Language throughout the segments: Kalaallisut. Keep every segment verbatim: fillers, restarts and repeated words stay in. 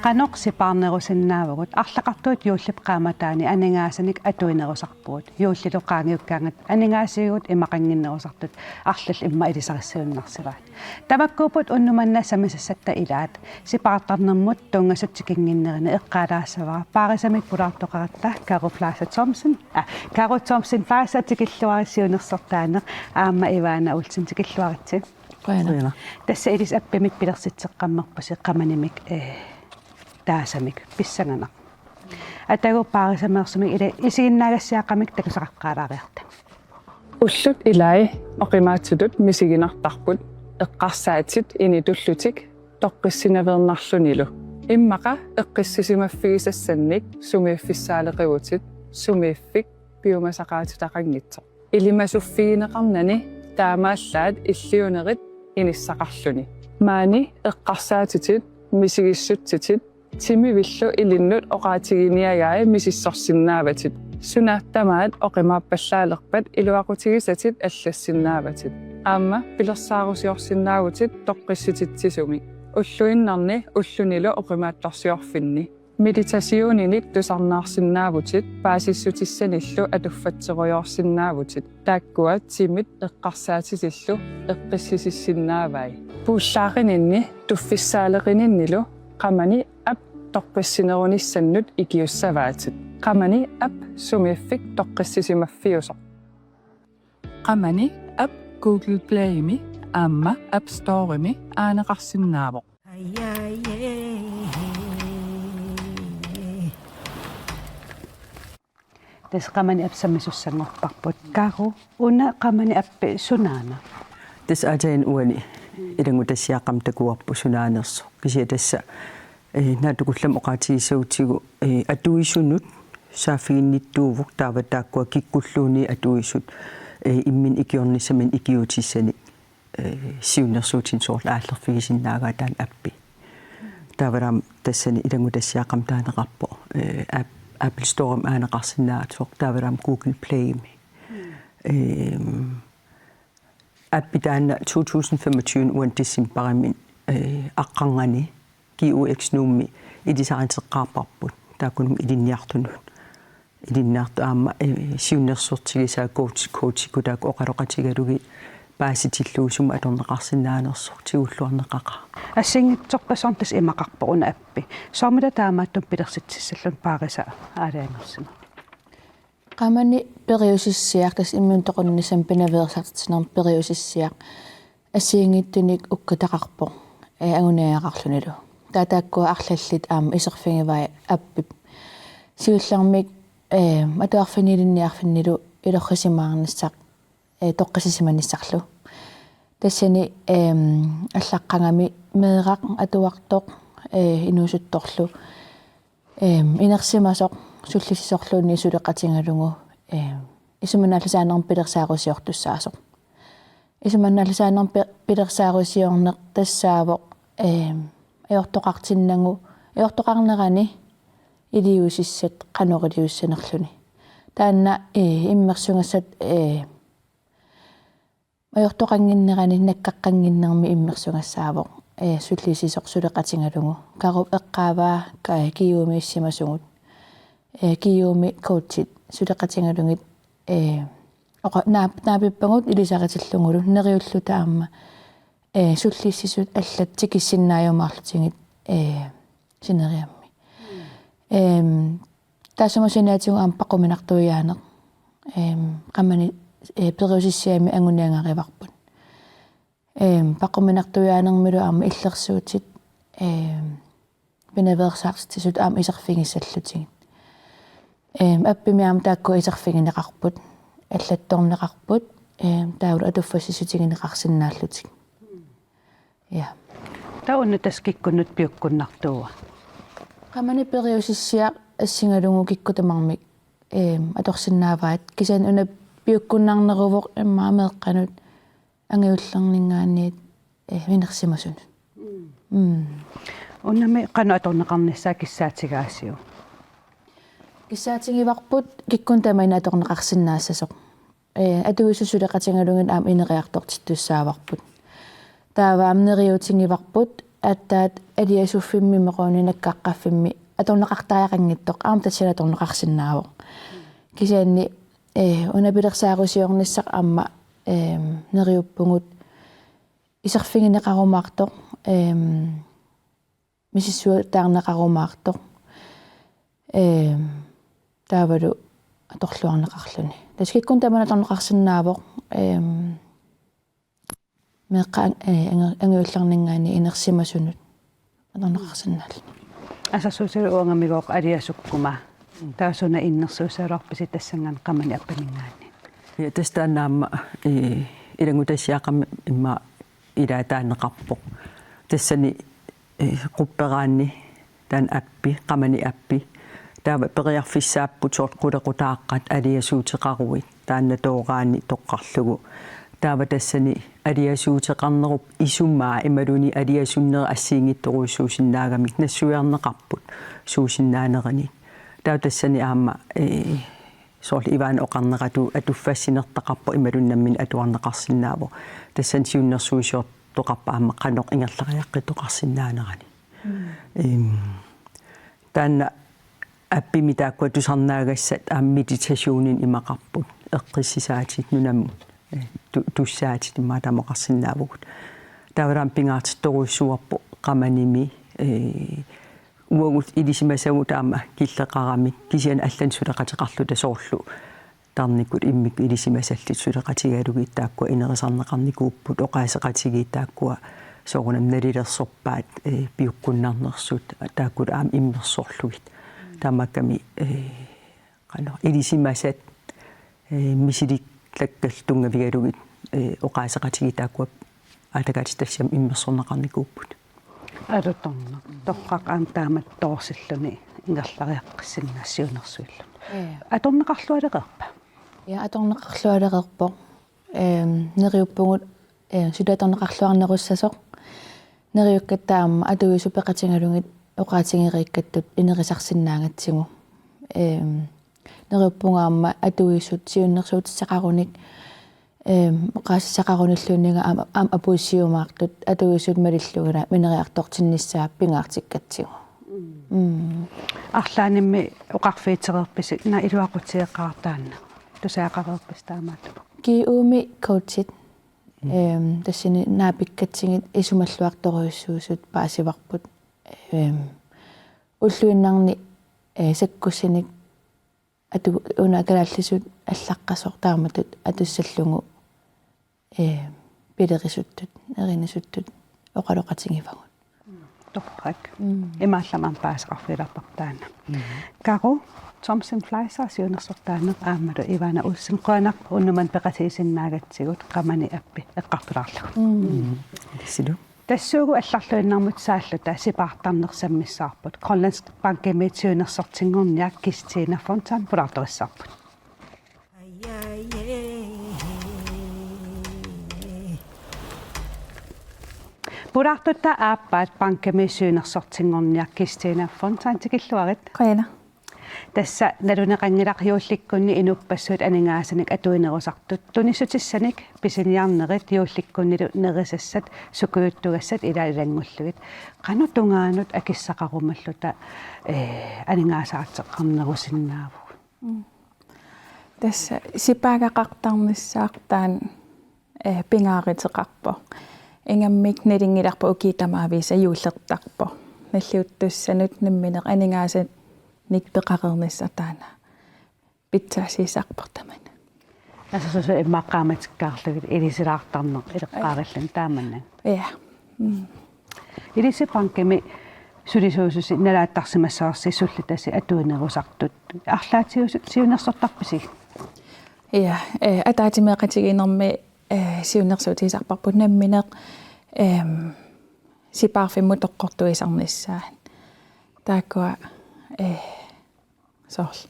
Qanoq sipaarnerusinnaavugut? Arlaqartuut juullip qaammataani aningaasanik atuinerusarpugut. Juullilu qaangiukkaangat aningaasivigut imaqannginnerusartut arlallit immaqa ilisarissajunnaarsivaat. Tamakkuupput unnuk manna sammisassatta ilaat. Sipaartarnermut tunngasut tikinnginnerini eqqaalaassavara paarisamik pulaartoqaratta Karo Plaza Thomsen. Ah, Karo Thomsen Plaza, tikilluaritsi siunersortaaneq, aamma Ivana Olsen, tikilluaritsi. Qujanaq. Qujanaq. Tassa ilissi appimik pilersitseqqammerpusi qamanimik, eh, taasamik pissanganaq. Atagu paarisameersumik ilai isiginnaagassiaqamik takusaqaqqaalaariarta. Ullut ilai oqimaatsutut misiginartarput eqqarsaatit initullutik toqqissinaveernarlunilu. Immaqa eqqissisimaffigisassannik sumiiffissaaleqivutit sumiiffik piumasaqaatitaqanngitsoq. Ilimasuffigineqarnani taamaallaat illiunerit inissaqarluni. Maani eqqarsaatitit, misigissutsitit, timivillu ilinnut oqaatiginiagai misissorsinnaavatit. Suna tamaat oqimaappallaalerpat iluaqutigisatit allassinnaavatit. Aamma pilersaarusiorsinnaavutit toqqissutitsisumik. Ulluinnarni ullunilu oqimaatsorsiorfinni. Meditationinik tusarnaarsinnaavutit, paasissutissanillu atuffatserujoorsinnaavutit, taakkua timit eqqarsaatitillu eqqissisissinnaavai. Puullaarininni tuffissaaleqininnilu qamani app toqqissinerunissannut ikiussavaatit. Qamani app sumiiffik toqqissisimaffiusoq. Qamani app Google Playmi aamma App Storemi aaneqarsinnaavoq. Tassa qamani app sammisussanngorparput. Karo, una qamani appi sunaana? Tassa aatsaat uani ilanngutassiaaqqamik takuarput sunaanersoq. Kisianni tassa, eh, naatsukullammik oqaatigissagutigu, eh, atuisunut saaffiginnittuuvoq, taava taakkua kikkulluunniit atuisut, eh, imminut ikiornissaminut ikiuutissanik, eh, siunnersuutinik soorlu aallerfigisinnaagaat taanna appi. Taavalu aamma tassani ilanngutassiaaqqamik taaneqarpoq, eh, App-, Apple Storemi aaneqarsinnaasoq, taavalu aamma Google Playmi. Ehm, appi taanna to tusind femogtyve uani decembarimi, eh, aqqarnganni G U X Nuummi ilisariteqqaarparput. Taakkununnga ilinniartunut. Ilinniartut aamma, eh, siunnersortigisaat coach-, coachikkut taakku oqaloqatigalugit paasitillugu sumut atorneqarsinnaanersoq tigulluarneqaqaaq. Assigiinngitsorpassuarnik tassa imaqarpoq una appi. Soormita taamaattumik pilersitsissalluni paarisa aalajangersimasoq? Qamani periusissiaq, tassa imminut toqunnissamut pinaveersaartitsinermut periusissiaq assigiinngitsunik ukkataqarpoq, eh, anguniagaqarlunilu. Taava taakkua arlallit aamma iserfigivai appip. Siullermik, eh, atuarfinni ilinniarfinnilu ilorrisimaarnissaq, eh, toqqissisimanissarlu. Tassani, ehm, allaqqagami meeraq atuartoq, eh, inuusuttorlu, ehm, inersimasoq sullissisorluunniit suleqatigalugu, ehm, isumannaallisaanermut pilersaarusiortussaasoq. Isumannaallisaanermut pi-, pilersaarusiorneq tassaavoq, ehm, ajortoqartinnagu, ajortoqarnerani iliuusissat qanoq iliussanerluni. Taanna, eh, immersugassat, eh, ajortoqannginnerani nakkaqqannginnermi immersugassaavoq, eh, sullissisoq suleqatigalugu. Karup eqqaavaa ka-, Kiumi issimasugut. Eh, Kiumi coachit suleqatigalugit, eh, oqa-, naap-, naapippagut ilisaritillugulu neriulluta aamma, eh, sullissisut allat tikissinnaajumaarlutigit, eh, sineriammi. Ehm, taassuma saniatigut aamma paqquminartuiaaneq, ehm, qamani, eh, periusissiami anguniagarivarput. Ehm, paqquminartuiaanermilu aamma illersuutit, ehm, pinaveersaartitsisut aamma iserfigissallutigit. Ehm, appimi aamma taakkua iserfigineqarput, allattorneqarput, ehm, taavalu atuffassissutigineqarsinnaallutik. Ja. Taava una tassa kikkunnut piukkunnartuua? Qamani periusissiaq assigalugu kikkut tamarmik, ehm, atorsinnaavaat, kisianni una piukkunnarneruvoq immaqa meeqqanut angajullerninngaanniit, eh, inersimasunut. Mm. Mm. Unami qanoq atorneqarnissaa kissaatigaasiuk? Kissaatigivarput kikkunnut tamanut atorneqarsinnaassasoq. Ee, atuisut suleqatigalugit aamma ineriartortittussaavarput. Taava aamma neriuutigivarput aatsaat aliasuffimmi imaluunniit nakkaqqaffimmi atorneqartariaqanngitsoq, aamma tassani atorneqarsinnaavoq. Kisianni, ee, una pilersaarusiornissaq aamma, ee, neriuppugut iserfigineqarumaartoq, ee, misissuataarneqarumaartoq. Ee, taavalu atorluarneqarluni. Tassa kikkunnut tamanut atorneqarsinnaavoq, ee, meeqqat, ee, angi-, angajullerninngaanniit inersimasunut atorneqarsinnaalluni. Assersuutigalugu uangamigooq aliasukkuma. Taava suna innersuussagaluarpisi tassanngaanniit qamani appininngaanniit? Ja, tassa taanna aamma, ee, ilanngutassiaqarami immaqa ilaataanneqarpoq. Tassani, ee, qupperaanni taanna appi, qamani appi. Taava periarfissaapput soorlu qulequtaaqqat aliasuuteqaruit. Taanna tooraani toqqarlugu. Taava tassani aliasuuteqarnerup isumaa imaluunniit aliasunneri assigiinngitsorujussuusinnaagamik nassuiarneqarput suusinnaaneranit. Taava tassani aamma, ee, soorlu Ivana oqarnera atu-, atuffassinertaqarpoq imaluunniit nammineq atuarneqarsinnaavoq. Tassani siunnersuisoqarpoq aamma qanoq ingerlariaqqittoqarsinnaanerani. Mm. Em, taanna appimi taakkua tusarnaagassat aamma meditationinik imaqarput, eqqissisaatit nunamut, ee, tu-, tussaatit immaqa taama oqarsinnaavugut. Taava aamma pingaartittorujussuuarput qamanimi, ee, uagut ilisimasagut aamma killeqaramik kisianni allanut suleqateqarluta soorlu tarnikkut immikkut ilisimasallit suleqatigalugit taakkua inerisarneqarnikuupput, oqaaseqatigiit taakkua soorunami nalilersorpaat, ee, piukkunnarnersut, taakkulu aamma immersorlugit. Taamaakkami, ee, qanoq ilisimasat, ee, misilittagakku tunngavigalugit, ee, oqaaseqatigiit taakkua aatakaatitassiami immersorneqarnikuupput. Alutornaq. Torrak aamma taamatut toorsilluni ingerlariaqqissinnaassaaq siunnersuillu. Ja. Atorneqarlualereerpa? Ja, atorneqarlualereerpoq. Em, neriuppugut, em, suli atorneqarluarnerussasoq. Neriukkatta aamma atuisut peqatigalugit oqaatigereerikkattut inerisarsinnaagatsigu. Em, neriuppugut aamma atuisut siunnersuutissaqarunik, em, oqaasissaqarunilluunniit aamma, aamma apuussiumaartut atuisut malillugit ineriartortinnissaat pingaartikkatsigu. Mm. Mm. Arlaannimmi oqarfiitereerpisi, naak iluaqutigeqaara taanna? Tusagaqareerpisi taamaattoq? G U-mi coachit, mm, em, tassani naapikkatsigit isumalluartorujussuusut paasivarput. Em, ulluinnarni, ee, sakkussinik atu-, una kalaallisut allaqqasoq taamatut atussallugu, ee, pilerisuttut, erinisuttut oqaloqatigivagut. Torrak. Mm. Imaallamam paasaqarfigilaartarpoq taanna. Mm. Karu, Thomsen Fleischer siunnersortaaneq aammalu Ivana Olsen, qujanaq unnuk manna peqatigisinnaagatsigut, qamani appi eqqartulaarlugu. Mm. Mm. Kiisalu. Tassuugu allarluinnarmut saalluta sipaartarneq sammissavarput. Grønlandsbankimi siunnersortinngorniaq Kristina Fontain pulaartorissarput. Pulaartutta aappaat bankimi siunnersortinngorniaq Kristina Fontain, tikilluarit. Qujanaq. Tassa naluneqanngilaq juullikkunni inuppassuit aningaasanik atuinerusartut, tunissutissanik pisiniarnerit juullikkunnilu nerisassat sukujuttugassat ilaat ilanngullugit. Qanoq tungaanut akissaqarumalluta, ee, aningaasaarteqqarnerusinnaavugut? Mm. Tassa sipaagaqartarnissaaq taanna, eh, pingaaruteqarpoq. Ingammik nalunngilarput ukiut tamaviisa juullertarpoq. Nalliuttussanut nammineq aningaasanik peqareernissaq taanna pitsaasuusarpoq tamanna. Assersuutigalugu immaqa qaammatikkaarlugit ilisilaartarneq ileqqaarilluni taamannak. Ja. Mm. Ilissi bankimi sulisuususi nalaattarsimassavarsi sullitasi atuinerusartut. Arlaatigut siunnersortarpisi? Ja, eh, ataatsimeeqatigiinnermi, eh, siunnersuutigisarparput nammineq, em, sipaarfimmut toqqortuisarnissaat. Taakkua, eh, soorlu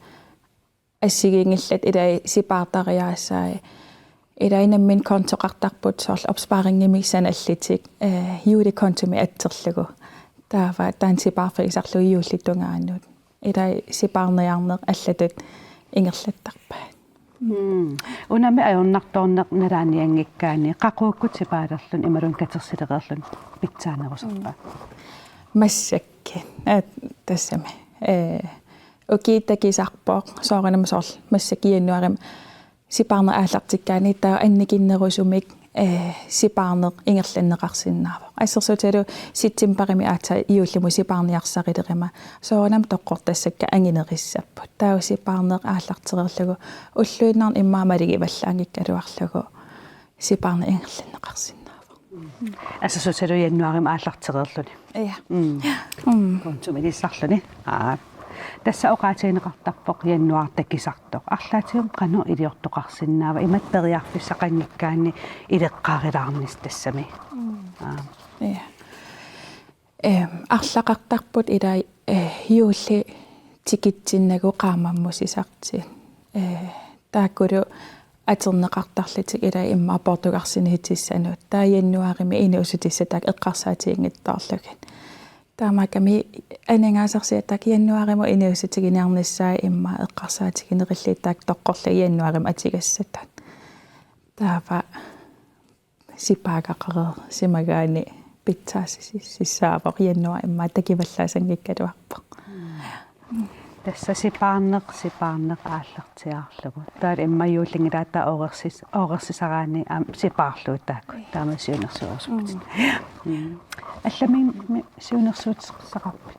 assigiinngillat ilai sipaartariaassai, Ilai nammineq kontoqartarput soorlu opsparingimik sanallutik, eh, julekontomik atserlugu. Taava taanna sipaarfigisarlugu juullip tungaanut. Ilai sipaarniarneq allatut ingerlattarpaat. Mm. Unami ajornartoorneq nalaanianngikkaanni qaqugukkut sipaalerluni imaluunniit katersilereerluni pitsaanerusarpa? Mm. Massakkut. At, tassami. Eh, ukiut takusarput soorunami soorlu massakkut januaarimi sipaarneq aallartikkaanni taava annikinnerusumik, eh, sipaarneq ingerlanneqarsinnaavoq. Assersuutigalugu septembarimi aatsaat juullimut sipaarniarsarileruma soorunami toqqortassakka anginerissapput. Taava sipaarneq aallartereerlugu ulluinnarni immaqa malugivallaanngikkaluarlugu sipaarneq ingerlanneqarsinnaavoq. Assersuutigalugu januaarimi aallartereerluni. Ja. Mm. Mm. Kontomik ilisarluni. Aa. Tassa oqaatigineqartarpoq januaarip takusartoq. Arlaatigut qanoq iliortoqarsinnaava? Imatut periarfissaqanngikkaanni ileqqaarilaarnissaq tassami. Mm. Aa. Ja. Ehm, arlaqartarput ilai, eh, juulli tikitsinnagu qaammammut sisartut. Eh, taakkulu atorneqartarlutik ilai immaqa poortugarsinnissannut. Taava januaarimi inuussutissat taakku eqqarsaatiginngitsoorlugit. Taamaakkami aningaasarsiat taakku januaarimut inuussutiginiarnissaat immaqa eqqarsaatiginerullutik taakku toqqorlugit januaarimi atugassatut. Taava sipaagaqareersimagaanni pitsaasissaavoq januaari immaqa takuvallaasanngikkaluarpoq. Mm. Tassa sipaarneq, sipaarneq aallartiaarlugu. Taava immaqa juullinngilaat taava ooqarsis-, ooqarsisaraanni aamma sipaarlugu taakku. Taama siunnersuerusupput. Mm. Mm. Allamimmi siunnersuuteqarpit?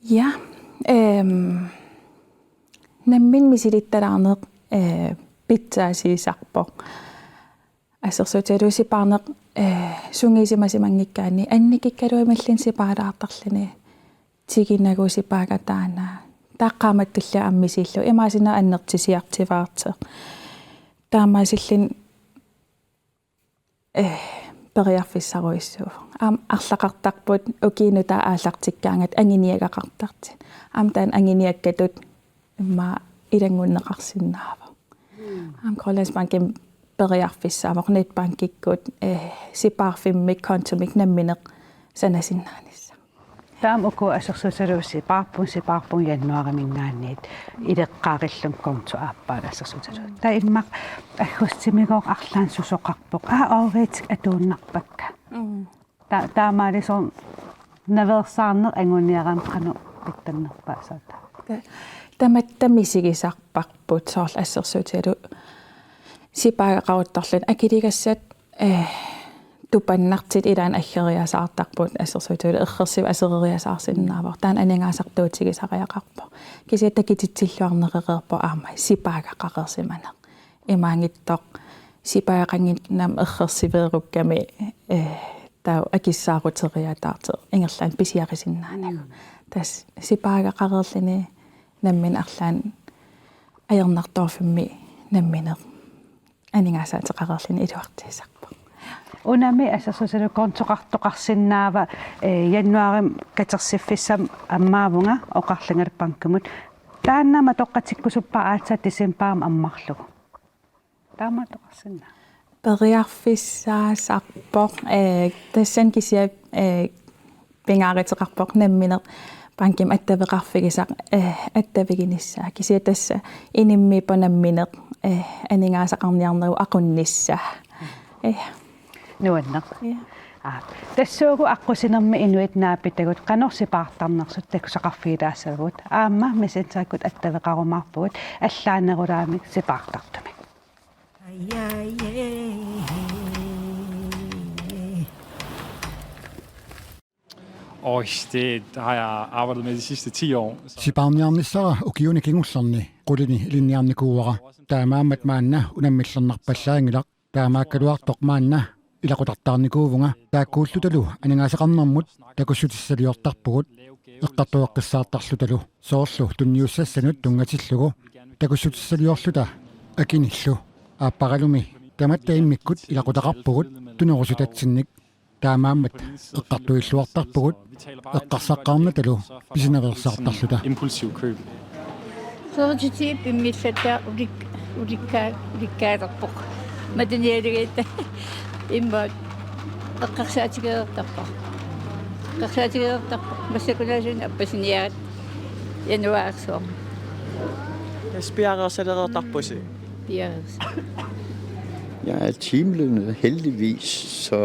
Ja, ehm, nammineq misilittalaarneq, eh, pitsaasisarpoq. Assersuutigalugu sipaarneq, eh, sungiusimasimanngikkaanni annikikkaluamilluunniit sipaalaartarluni. Tikinagu sipaagataana. Taava qaammatit tulliat aamma misiillugu. Imaassinnaavoq annertusiartuaartoq. Taamaasilluni, eh, periarfissarujussuuvoq. Aamma arlaqartarput ukiut nutaat aallartikkaangatta anguniagaqartartut. Aamma taanna anguniakkatut immaqa ilanngunneqarsinnaavoq. Mm. Aamma Grønlandsbankimi periarfissaavoq netbankikkut, eh, sipaarfimmik kontomik nammineq sanasinnaanissaq. Taava uku assersuutigalugu sipaarpunga, sipaarpunga januaarimiingaanniit ileqqaarillunga konto aappaalu assersuutigalugu. Taava immaqa aggustimigooq arlaannik susoqarpoq. Aa, ooriit atuinnarpakka. Mm. Ta-, taamaalisoq naveersaarneq anguniarami qanoq pitsannerpaasarta. Ta-, tamatta misigisarparput soorlu assersuutigalugu sipaagaqaruttorluni akiligassat, eh, tupannartut ilaanni aggeriasaartarput assersuutigalugu errersivik asereriasaarsinnaavoq. Taanna aningaasartuutigisariaqarpoq. Kisianni takutitsilluarnereerpoq aamma sipaagaqareersimaneq. Imaanngitsoq sipaagaqannginnama errersiveerukkami, eh, taava akissaaruteriataartoq ingerlaannaq pisiarisinnaanagu. Mm. Tassa sipaagaqareerluni nammineq arlaannik ajornartoorfimmi nammineq aningaasaateqareerluni iluartuisarpoq. Unami assersuutigalugu kontoqartoqarsinnaava, eh, januaarimi katersiffissami ammaavunga oqarlungalu bankimut. Taanna matoqqatikkusuppara aatsaat decembarimi ammarlugu. Taamaattoqarsinnaava? Periarfissaasarpoq, eh, tassani kisianni, eh, pingaaruteqarpoq nammineq bankimi attaveqarfigisaq, eh, attaviginissaa. Kisianni tassa inimmiippoq nammineq, eh, aningaasaqarniarnerup aqunnissaa. Eh. Nuanneq. Ja. Aa, tassuugu aqqusinermi inuit naapitagut qanoq sipaartarnersut takusaqarfigilaassavagut. Aamma Messengerikkut attaveqarumaarpugut allaanerulaamik sipaartartumik. Og det har jeg arbejdet med de sidste ti år. Så sipaarniarnissara ukiuni kingullerni qulini ilinniarnikuuara. Taamaammat maanna unammillernarpallaanngilaq. Taamaakkaluartoq maanna ilaqutartaarnikuuvunga, taakkuullutalu aningaasaqarnermut takussutissaliortarpugut eqqartueqqissaartarlutalu. Soorlu tunniussassanut tunngatillugu takussutissaliorluta akinillu. Aapparalumi tamatta immikkut ilaqutaqarpugut tunerusutatsinnik. Taamaammat eqqartuilluartarpugut eqqarsaqqaarnatalu pisinaveersaartarluta. Impulsiv køb. Fyrre til ti pimmillertaa ulik. Ulikkaa-, ulikkaalerpoq. Matunialugitta immaqa eqqarsaatigereertarpoq. Eqqarsaatigereertarpoq. Massakkut-aasiit appasiniaat januaarsuarmi. Tassa piareersalereertarpusi? Piareersa. Jeg er timelønnet, heldigvis, så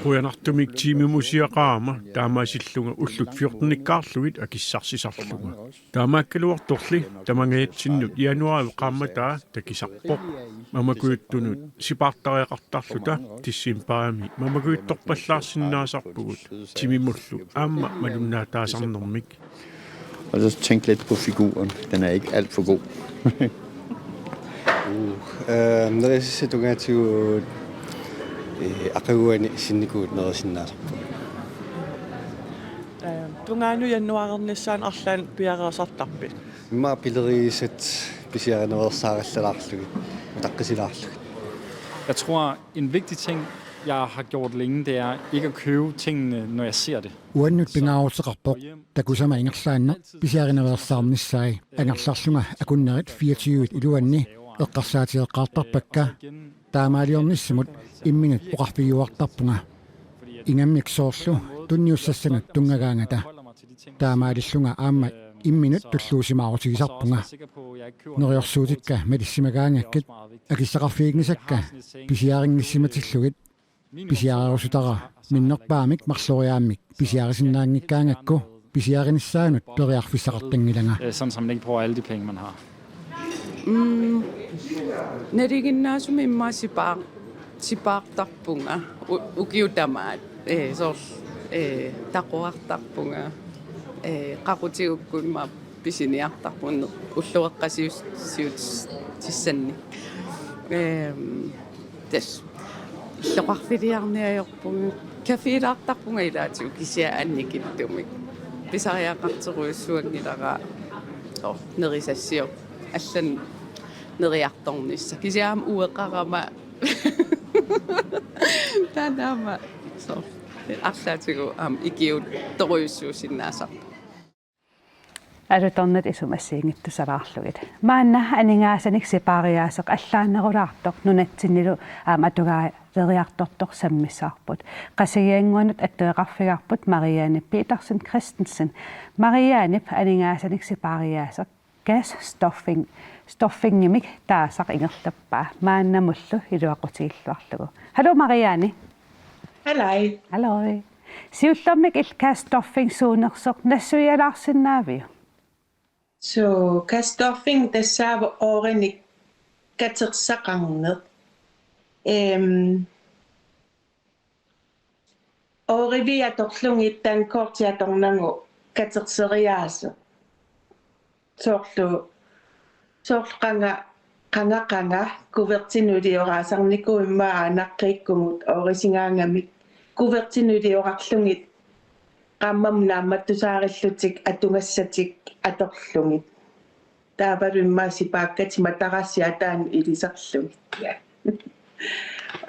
Qujanartumik tiimimusiaqarama taamaasillunga ullut fjortenikkaarlugit akissarsisarlunga. Taamaakkaluartorli tamangajatsinnut januaarip qaammataa takisarpoq. Mamakujuttunut sipaartariaqartarluta decembarimi mamakujuttorpallaarsinnaasarpugut timimullu aamma malunnaataasarnermik. Og så tænke lidt på figuren. Den er ikke alt for god. Uh, øh, nerisassat tungaatigut, øh, aqaguani sinnikuut nerisinnaasarput. Tungaanut januaarernissaanut arlaannik piareersartarpit? Immaqa pilerigisat pisiarinersaarallalaarlugit, utaqqisilaarlugit. Jeg tror, en vigtig ting, jeg har gjort længe, det er ikke at købe tingene, når jeg ser det. Uannut pingaaruteqarpoq takusama ingerlaannaq pisiarinersaarnissaa. Angerlarlunga akunnerit fireogtyve iluanni eqqarsaatigeqqaartarpakka. Taamaaliornissamut imminut oqarfigiuartarpunga. Ingammik soorlu tunniussassanut tunngagaangata. Taamaalillunga aamma imminut tulluusimaarutigisarpunga. Neriorsuutikka malissimagaangakkit akissaqarfiginngisakka pisiarinngissimatillugit. Pisiareerusutara minnerpaamik marloriaammik pisiarisinnaanngikkaangakku pisiarinissaanut periarfissaqartanngilanga. Øh, sådan så man ikke bruger alle de penge, man har. Mm, nalinginnaasumik immaqa sipaar-, sipaartarpunga u-, ukiut tamaat. Øh, soorlu, øh, taquartarpunga. Øh, qaqutigukkut immaqa pisiniartarpunga ulloqeqqasiutissannik. Øhm, tassa illoqarfiliarniarpunga, cafélaartarpunga ilaatigut kisianni annikittumik. Pisariaqartorujussuanngilara, oo, nerisassiorpoq. Allanut neriartornissaq. Kisianni aamma ueqarama. Taanna aamma, oo, arlaatigut aamma ikiuuttorujussuusinnaasarpoq. Alutornata isumasiinngittusalaarlugit. Maanna aningaasanik sipaariaaseq allaanerulaartoq nunatsinnilu aamma atugaaleriartortoq sammissavarput. Qasigiannguanut attueqarfigaarput Marianne Petersen Christensen. Mariannep aningaasanik sipaariaaseq gas stuffing, stuffingimik taasaq ingerlappaa. Maannamullu iluaqutigilluarlugu. Hallo Marianne. Hallo. Hallo. Siullermik illit gas stuffing suunersoq nassuialaarsinnaaviuk? So, gas stuffing tassaavoq oorinik katersaqarneq. Øhm, ooriviit atorlugit dankorti atornagu katerseriaaseq. Soorlu, soorlu qanga, qanga, qanga, kuvertinut ilioraasarnikuuvoq immaqa aanaqqiikkumut oorisigaangamik, kuvertinut iliorarlugit, qaammammut naammattusaarillutik atugassatik atorlugit. Taavalu immaqa sipaakkatik matarassi ataanut ilisarlugit.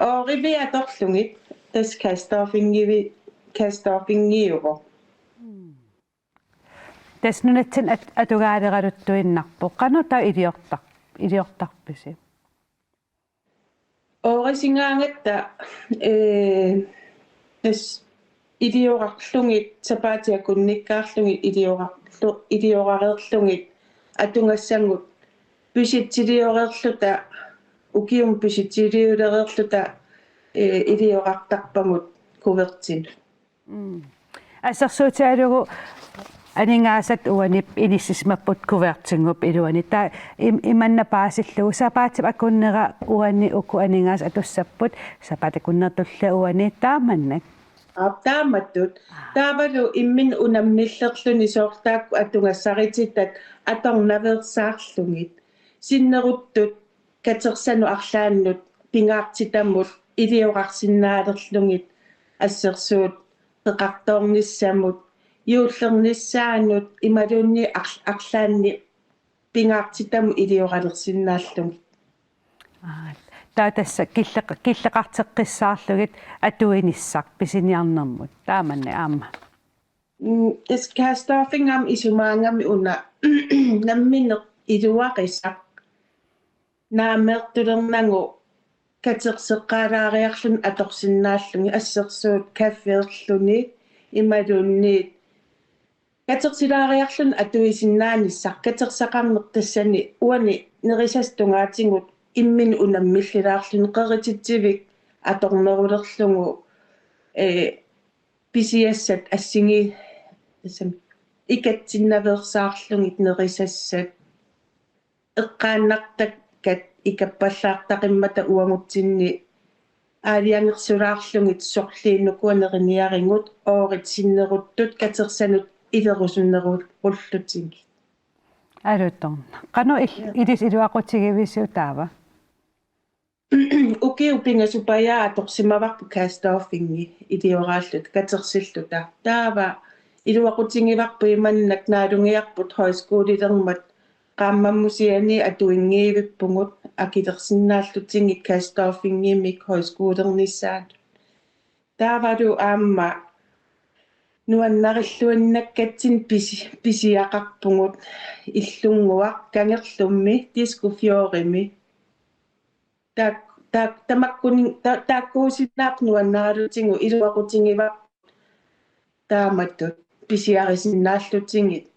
Ooriviit atorlugit, tassa gas stuffingivi-, gas stuffingiuvoq. Tassa nunatsinni at-, atugaaleraluttuinnarpoq. Qanoq taava iliortar-, iliortarpisi? Oorisigaangatta, øh, tassa iliorarlugit, sapaatip akunnikkaarlugit iliorarlu-, iliorareerlugit, atugassagut pytsilioreerluta, ukiumut pytsiliulereerluta, øh, iliorartarpagut kuvertinut. Mm. Assersuutigalugu aningaasat uani inissisimapput kuvertingup iluani. Taava im-, imanna paasillugu sapaatip akunnera uani uku aningaasat atussapput, sapaatip akunnera tullia uani taamannak. Aap, taamatut. Taavalu imminut unammillerluni soorlu taakku atugassaritittat atornaveersaarlugit. Sinneruttut katersanut arlaannut pingaartitamut iliorarsinnaalerlugit assersuut peqartoornissamut, juullernissaanut imaluunniit ar-, arlaanni pingaartitamut ilioralersinnaallugit. Aa, taava tassa killeq-, killeqarteqqissaarlugit atuinissaq pisiniarnermut. Taamannak aamma. Mm, tassa gas stuffing aamma isumaagami una nammineq iluarisaq. naameertulernagu katerseqqaalaariarluni atorsinnaalluni assersuut kafferluni imaluunniit katersilaariarluni atuisinnaanissaq katersaqarneq tassani uani nerisassat tungaatigut imminut unammillilaarluni qerititsivik atornerulerlugu ee pisiassat assigi tassami ikatsinnaveersaarlugit nerisassat eqqaannartakkat ikappallaartaqimmata uagutsinni aalajangersulaarlugit sorliinnukua neriniarigut oorit sinneruttut katersanut ilerusunnerullutigit. Alutornaq. Qanoq il-, ilissi iluaqutigivisiuk taava? Ukiut pingasut pajaat atorsimavarput Kastorfingi ilioraalluta katersilluta. Taava iluaqutigivarput imannak naalungiarput højskolilermat qaammammusiani atuinngivippugut akilersinnaallutigit Kastorfingimik højskolernissaat. Taavalu aamma nuannarilluinnakkatsinni pisi-, pisiaqarpugut Illunnguaq Kangerlummi Diskofjordimi. Taak-, taak-, tamakkuni-, ta-, taakkuusinnaapput nuannaralutigu iluaqutigivarput taamatut pisiarisinnaallutigit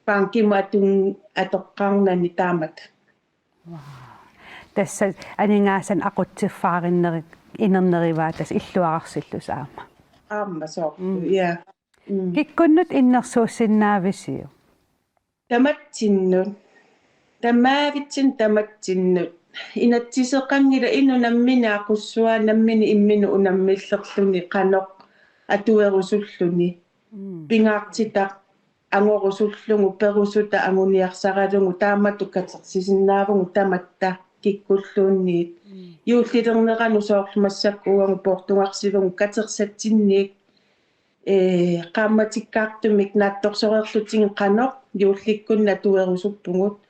bankimut atun-, atoqqaarnani taamatut. Wow. Tassa aningaasanik aqutsiffaarinnerit inernerivaa tassa illuararsillusi aamma. Aamma soorlu, mm, ja. Mm. Kikkunnut innersuussinnaavisiuk? Tamatsinnut. Tamaavitsin tamatsinnut. Inatsiseqanngilaq inuk nammineq aqussuaa nammineq imminut unammillerluni qanoq atuerusulluni. Mm. Pingaartitaq angorusullugu, perusuta anguniarsaralugu, taamatut katersisinnaavugut tamatta kikkulluunniit. Mm. Juullilerneranut soorlu massakkut uagut poortugarsivugut katersatsinniik, ee, qaammatikkaartumik naatsorsoreerlutigit qanoq juullikkunni atuerusuppugut,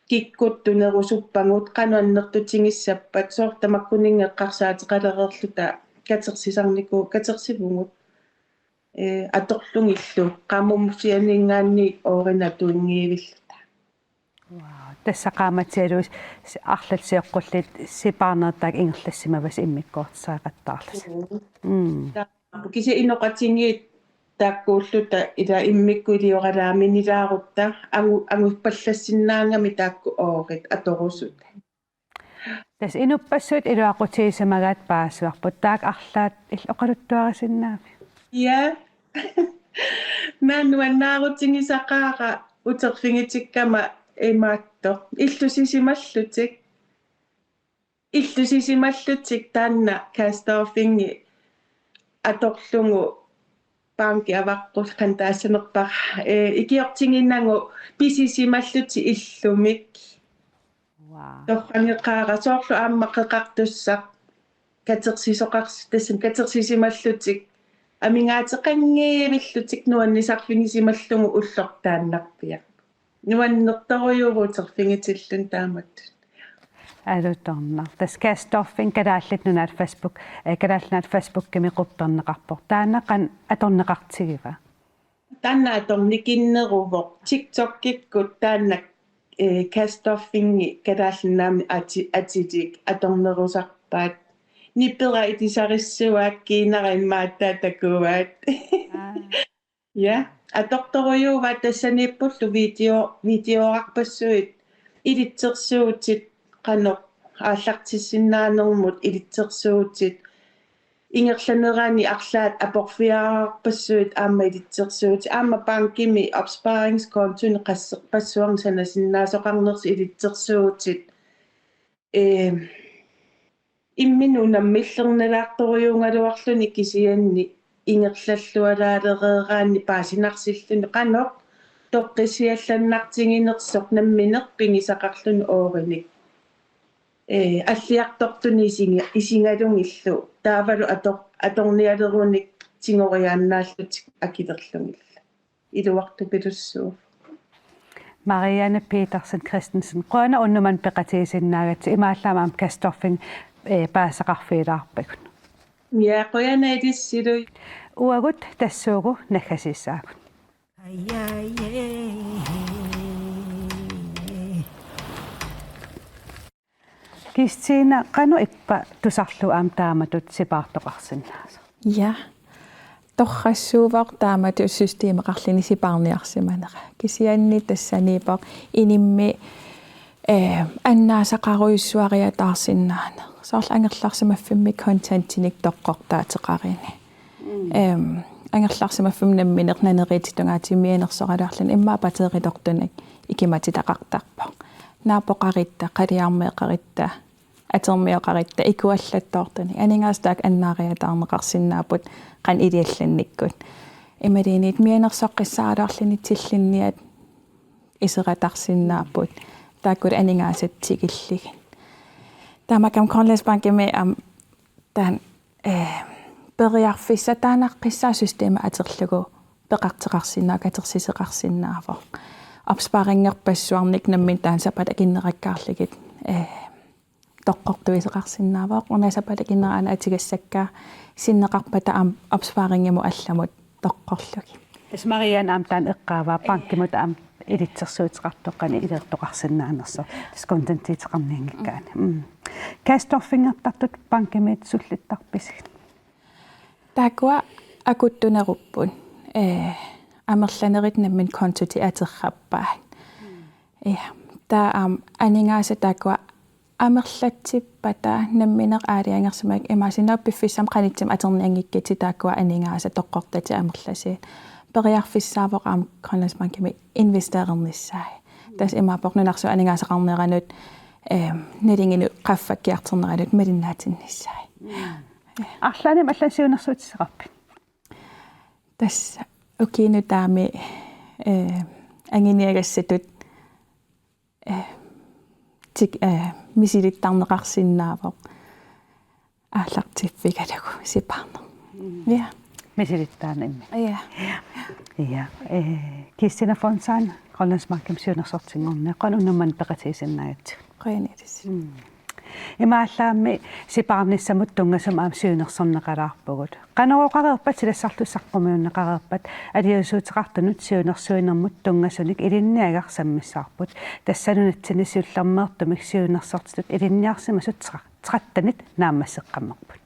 kikkut tunerusuppagut, qanoq annertutigissappat, soorlu tamakkuninnga eqqarsaateqalereerluta katersisarniku-, katersivugut. Ee, atorlugillu, qaammamusianinngaanniit oorinik atuinngivilluta. Wow. Tassa qaammatialu s-, s-, arlallit sioqqullit sipaarnerit taakku ingerlassimavasi immikkoortitseqattaarlusi. Mm. Mm. Taava kisianni inoqatigiit taakkuulluta ila immikkut ilioralaaminilaarutta angu-, anguppallassinnaagami taakku oorit atorusuta. Tassa inuppassuit iluaqutigisimagaat paasivarput, taakku arlaat illit oqaluttuarisinnaaviuk? Ja. Maani nuannaarutigisaqaara uterfigitikkama imaattoq. Illusisimallutik. Illusisimallutik taanna Kastorfingi atorlugu banki avaqqus qantaassanerpara. Ee, ikiortiginagu pisisimallutik illumik. Wow. Torrageqaara soorlu aamma qeqartussaq katersisoqars-, tassami katersisimallutik amigaateqanngivillutik nuannisarfigisimallugu ullortaannarpiaq. Nuannertorujuuvoq uterfigitilluni taamatut. Alutornaq. Tassa Kastorfing Kalaallit Nunaat Facebook, eh, Kalaallit Nunaat Facebookimi qupperneqarpoq. Taanna qanoq atorneqartigiva? Taanna atornikinneruvoq. TikTokikkut taanna, eh, Kastorfingi Kalaallit Nunaanni ati-, atilik atornerusarpaat. Nipera ilisarissuaat kiinara immaqa takuaat. Aa. Ja, atortorujuuvoq tassaniippullu video-, videoorarpassuit ilitsersuutit qanoq aallartissinnaanermut ilitsersuutit ingerlanerani arlaat aporfiararpassuit aamma ilitsersuutit aamma bankimi opsparingskontoni qasserpassuarnik sanasinnaasaqarnersi ilitsersuutit. Ee, imminut unammillernalaarturujuugaluarluni kisianni ingerlallualaalereeraanni paasinarsilluni qanoq toqqissiallannartiginersoq nammineq pigisaqarluni oorinik. Ee, alliartortuni isinga-, isigalugillu taavalu ator-, atornialerunik tigoriaannaallutik akilerlugillu. Iluartupilussuuvoq. Marianne Petersen Christensen, qujanaq unnuk manna peqatigisinnaagatsigit, imaallaat aamma Kastorfing, eh, paasisaqarfigilaarpagut. Ja, qujanaq ilissilu. Uagut tassuugu naggasiissaagut. Kristina, qanoq ippa tusarlugu aamma taamatut sipaartoqarsinnaasoq? Ja. Torrassuuvoq taamatut systemeqarluni sipaarniarsimanera. Kisianni tassaniippoq inimmi, eh, annaasaqarujussuariataarsinnaaneq. Soorlu angerlarsimaffimmi kontantinik toqqortaateqarini. Mm. Em, angerlarsimaffimmi nammineq naneriittut tungaatigut mianersoraluarluni immaqa batteritortunik ikimatitaqartarpoq. Naapoqaritta, qaliarmeeqaritta, atermioqaritta ikuallattoortunik. Aningaasat taakku annaariataarneqarsinnaapput qanoq iliallannikkut. Imaluunniit mianersoqqissaaraluarluni tillinniat iseratarsinnaapput. Taakkulu aningaasat tikillugit. Tamakku aamma Grønlandsbankimi aamma taanna, eh, periarfissaqarnaqqissaaq systemi atorlugu peqartoqarsinnaavoq, atorsisoqarsinnaavoq. Opsparingerpassuarnik nammineq taanna sapaatip akunnerakkaarlugit, eh, toqqortuisoqarsinnaavoq. Una sapaatip akunnera aana atugassakka sinneqarpata aamma opsparingimut allamut toqqorlugit. Tassa Marianne aamma taanna eqqaavaa bankimut aamma ilitsersuuteqartoq qanoq iliortoqarsinnaanersoq. Tassa kontantiuteqarnianngikkaanni. Mm. Cashtorfingertartut bankimiit sullittarpisigit? Taakkua akuttunerupput. Eh, amerlanerit nammineq kontotit atorrappaat. Ja, taava aamma aningaasat taakkua amerlatsippata nammineq aalajangersimagukkit imaassinnaavoq piffissami qanittumut atornianngikkitsi taakkua aningaasat toqqortatit amerlasuut. Periarfissaavoq aamma Grønlandsbankimi investerernissaat. Tassa imaappoq nunarsuup aningaasaqarneranut, eh, nalinginut qaffakkiartorneranut malinnaatinnissaat. Arlaannik allanit siunnersuuteqarpit? Tassa ukiup nutaami, eh, anguniagassatut, eh, tik-, eh, misilittarneqarsinnaavoq aallartiffigalugu sipaarneq. Mm. Ja. Misilittaarneq imminnut. Ja. Ja. Eh, Kristina Fontain, Grønlandsbankimi siunnersortinngorniat, qujanaq unnuk manna peqatigisinnaagatsigut. Qujanaq ilissi. Mm. Imaallaammi sipaarnissamut tunngasumik aamma siunnersorneqalaarpugut. Qanoq oqareerpat, silassarlu saqqummiunneqareerpat, aliasuuteqartunut siunnersuinermut tunngasunik ilinniagaq sammissavarput. Tassa nunatsinni siullermeertumik siunnersortitut ilinniarsimasut tre-, trettenit naammasseqqammerput.